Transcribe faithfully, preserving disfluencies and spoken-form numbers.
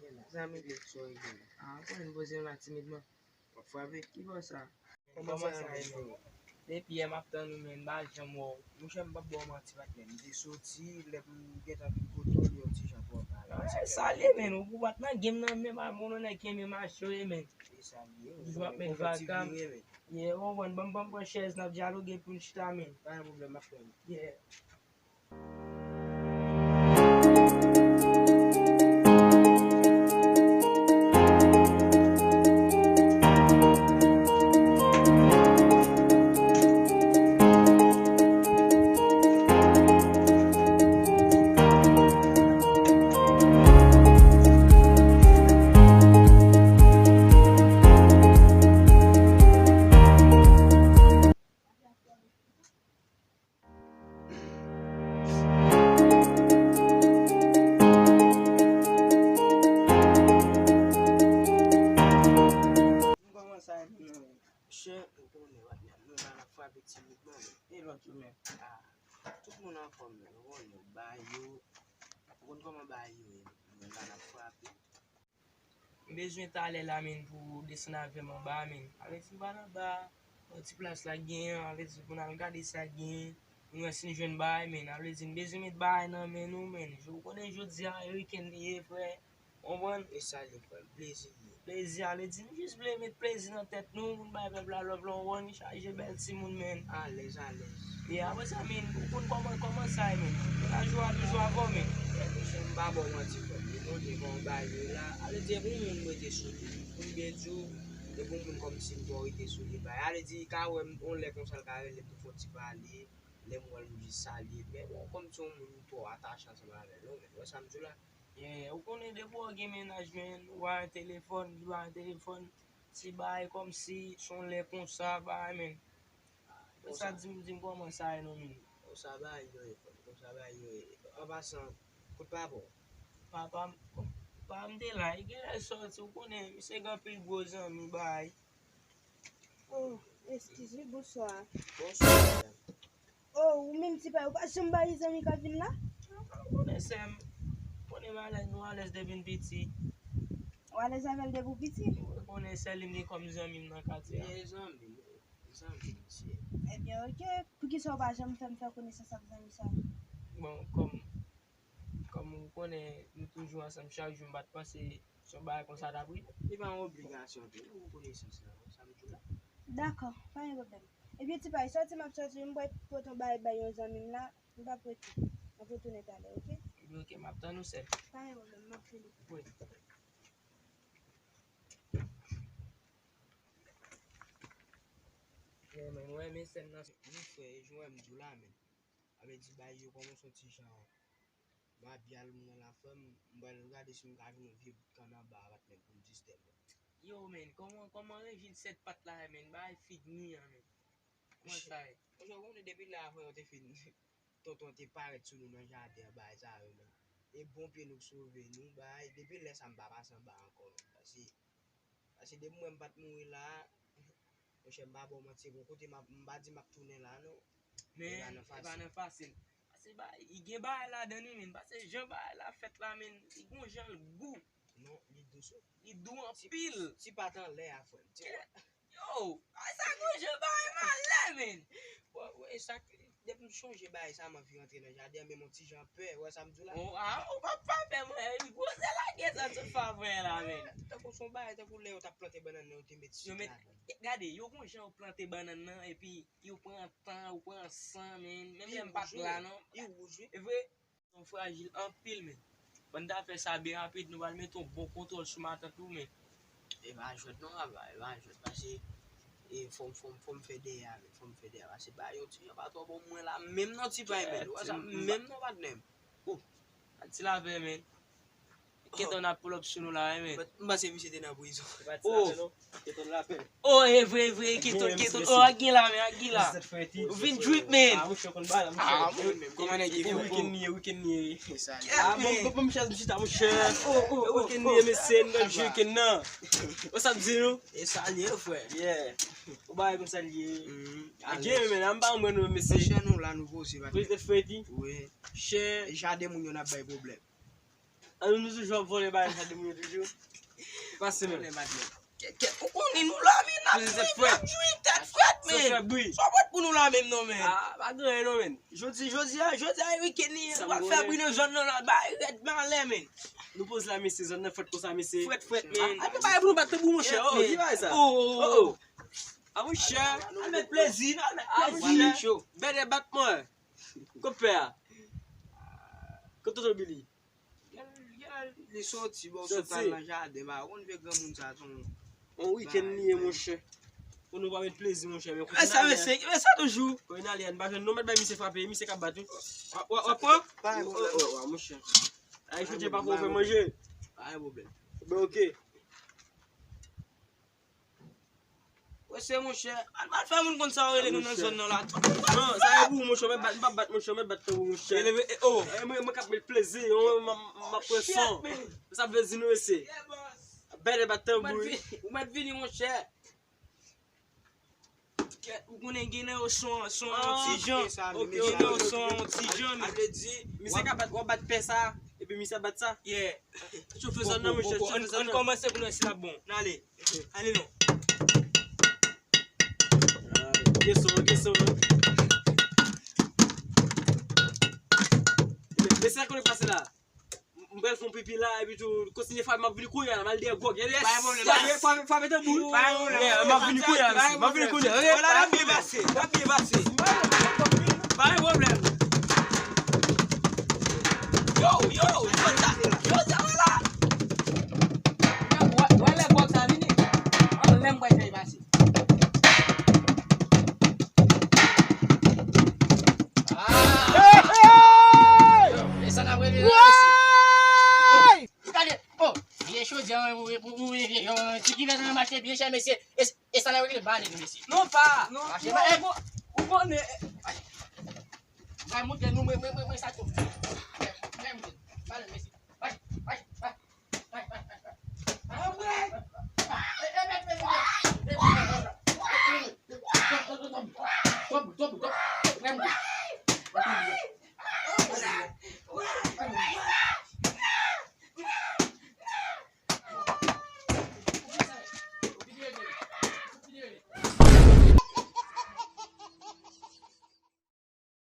Zanmi, sa w regle? Ah, mwen poze m la timidman. W ap frape? Ki bò sa? Kòman sa ye, men? Depi yè m ap tann ou, men m pa janm wè w. Monchè, m p ap ba w manti, patnè. M te soti, lè m gentan vin kote w, li yon ti jan twò tala. Salye, men. Ou pa t nan game nan, men pa moun nèg ki renmen mache yo ye, men. Toujou ap met vaka. Yeah, ou konprann, ban m, ban m pran chèz, n ap dyaloge pou n chita, men. Pa gen pwoblèm, m ap tann ou. Yeah. M kòmanse a epi nou menm. Chè, ou konnen, patnè, nou la n ap frape timidman, men. E lòt yo menm? Ah, tout moun anfòm, men. Ou konnen, ba yo, ou konn kòman ba yo ye, men. Nou la n ap frape. M bezwen talè la, men, pou desann avè m anba a, men. Sa vle di m pral anba, yon ti plas la k genyen an, sa vle di pou n al gade sa k genyen, pou n wè si n jwenn bagay, men. Sa vle di m bezwen met bagay nan men nou, men. Ou konnen jodi a, weekend li ye, frè. Konprann? E sa li, frè m, plezi li ye. Plezi, sa vle di m jis vle met plezi nan tèt nou, pou n bay pèp la love la, w konprann, chaje bèl timoun, men. Alèz, alèz. E apre sa, men, ou konn kòman, kòman sa ye, men. Lajwa toujou avè w, men. Frè, mesye, m pa ba w manti, frè m. Li monte kòm bagay yo la. Ale di e pou moun m rete sou li. Pou m byen di w, e pou moun kòmsi m twò rete sou li, bagay. Ale di, li ka wè m, yon lè konsa, l ka rele m pou fè yon ti pale. Lè m wè l, m jis salye. Men bon, kòmsi yon moun m twò atache ansanm avè l, non, men. Wè sa m di w la? Yeah, ou konnen depi w gen mennaj, men, ou pa gen telefòn, li pa gen telefòn. Ti bagay kòmsi, se yon lè konsa, bagay, men. Konsa, di m, di m kòman sa ye non, men. Konsa bagay yo ye, frè m. Konsa bagay yo ye. An pasan, kote papa w? Papa m, papa m te la, li genlè sòti, ou konnen, misye gen anpil gwo zanmi, bagay. Oh, eskize, bonswa. Bonswa, madanm. Oh, ou menm ti pa, ou pa janm ba zanmi k ap vin la? Ou konnen sè m, ou konnen m alèz, nou alèz depi n piti. Ou alèz avè l depi w piti? Ou konnen sèl li m gen kòm zanmi m nan katye a. Li zanmi m, zanmi m, mesye. Ebyen, oke. Poukisa w pa janm fè m fè konesans ak zanmi sa? Bon, kòm, kòm ou konnen, nou toujou ansanm chak jou, m pa t panse se yon bagay konsa t ap rive. Li pa yon obligasyon tou, non, pou konesans la, sa m di w la. Dakò, pa gen pwoblèm. Ebyen, ti pa, sòti m ap sòti, m pral pote yon bagay bay yon zanmi m la, m p ap rete. M ap retounen talè, oke? Ebyen, oke, m ap tann ou, sè m. Pa gen pwoblèm, m ap vini. Wi. Yeah, man, mwen renmen sè m nan. Wi, frè, e jan w wè m di w la, men. Sa vle di bagay yo kòmanse yon ti jan mabyal mwen la, frè m, m pral gade si m ka jwenn yon vye bout kann anba a, patnè, pou m distè mwen. Yo, men, kòman, kòman Rejin sèt pat la ye, men? Bagay figmi an, men. Kòman sa ye? Monchè, ou konnen depi lè a, frè, yo te fin, tonton te parèt sou nou nan jaden an, bagay sa yo, men. E bon pye nou k sove nou, bagay, depi lè sa m pa pase anba ankò, men. Paske Paske depi m wè m pa t mouri la, monchè, m pa ba w manti, e gon kote m ap, m pa di m ap tounen la, non. Men, e pa nan fasil. Paske ba, li gen bagay ladan li, men. Paske jan bagay la fèt la, men, li gon jan l gou. Non, li dous, wi. Li dou anpil. Ti, ti pat anlè a, frè m. Ti pat. Yo, a sa gon jan bagay malè, men. Bon, wè, e sa k Depi m chonje bagay sa, m anvi rantre nan jaden an, men m on ti jan pè, ou wè sa m di w la? Oh, ah, ou p ap pa pè, mwen, gwo zèl lage sa tout fwa mwen la, men. Tankou se yon bagay, tankou lè yo t ap plante bannann nan, yo te met sik ladan. Gade, yo gon jan yo plante bannann nan, epi yo pran tan, yo pran san, men, menm lè m pa t la, non. Li wouj, wi. E vre? Yon frajil anpil, men. Ban n ta fè sa byen rapid, nou pral mete yon bon kontwòl sou matant ou, men. E pa jwèt non, papa, e pa jwèt, paske, e, fò m, fò m, fò m fè dèyè a, men, fò m fè dèyè a, paske bagay yo ti jan pa twò bon mwen la, menm non ti pay, men, ou wè sa, menm non patnè m. Oh, pati la vè, men. Kenton ap pull up sou nou la, men. M panse misye te nan prizon. Oh, Kenton lapè. Oh, e vre, e vre, Kenton, Kenton. Oh, ak gen la, men, ak gen la. Ou vin drip, men. Ah, monchè, konn bagay la, monchè. Ah, mwen menm, kòman nèg ye, frè? Weekend li ye, weekend li ye. Ah, bon, bon, bon, monchè, m chita, monchè. Oh, oh, oh, weekend li ye, mesye, n pral jwe weekend nan. Ou sa m di nou? E sa l ye, frè. Yeah. Ou bagay konsa l ye. Ak gen, men, an m pa mwen nou, mesye. Monchè, nou la, nou poze, patnè. Plis de fredi. Wi. Chè. Jaden moun yo n ap bay pwoblèm. An nou toujou ap vòlè bagay sa de moun yo toujou. Pase men. Kèt, kèt, ou konnen nou la, men n ap jwi, n ap jwi, tèt frèt, men. Sa w fè bri. Sa w pot pou nou la menm non, men. Ah, pa gen anyen non, men. Jodi, jodi a, jodi a, weekend li, w ap fè bri nan zòn nan la, bay rèd malè, men. Nou poze la, mesye, zòn nan frèt konsa, mesye. Frèt, frèt, men. Ah, nou pa pou nou bat tanbou, monchè. Oh, ki bagay sa? Oh, oh, oh. Ah, monchè, n al met plezi, n al met plezi. Bèdè bat mwen. Konpè a. Kote tonton Billy? Li soti, bon, soti al nan jaden, ba, ou konn vye granmoun sa, ton. On weekend li ye, monchè. Pou nou pa met plezi, monchè, men kote n ale a. Men sa toujou. Kote n ale a, n pa jwenn non, mèt bay misye frape, misye k ap bat wi. W ap pran? Pa gen pwoblèm. Oh, oh, oh, monchè. Ay, chouche pa pou fè manje. Pa gen pwoblèm. Ben, ok. Wè se monchè. Al, al fè moun konn sa w rele nou nan zòn nan la. Non, sa e pou ou, monchè, mwen bat, m pa bat, monchè, mwen bat tanbou, monchè. E leve, e, oh. E mwen, mwen k ap met plezi, mwen, mwen, mwen, mwen pran son. Sa vle di nou, mesye. Bèdè bat tanbou, wi. Ou mèt vini, monchè. Ou konnen gen nan yo son, son yon ti jan. Gen nan yo son yon ti jan. Sa vle di, misye ka bat, w ap bat pè sa, epi misye ap bat sa. Yeah. Chofe zòn nan, monchè, chofe zòn nan. Ann kòmanse pou nou wè si l ap bon. N ale. Ale non. Gen son, gen son. Men sa konnen pase la. M pral fè yon pipi la, epi tou, kontinye frape, m ap vini kounye a la, m al dèyè gwòg. Frape, frape tanbou. M ap vini kounye a, mesye, m ap vini kounye a, ok? Wala, l ap byen pase, l ap byen pase. Pa gen pwoblèm. Yo, yo, yo, sa, yo, sa, wala. Wè, wè lè gwòg sa vini. An lè m pral fè l pase. Ah! E sa n ap rele la, mesye. Gade, oh, vye chodyè, wi, wi, wi, wi, vye, yon ti kivèt nan mache byen chè, mesye. E, e sa n ap rele bale nou, mesye. Non, pa, non, mache non, ba, ou, ou konnen. Bay moute nou, mwen, mwen, mwen, mwen, sa tou. Bay moute, bale, mesye.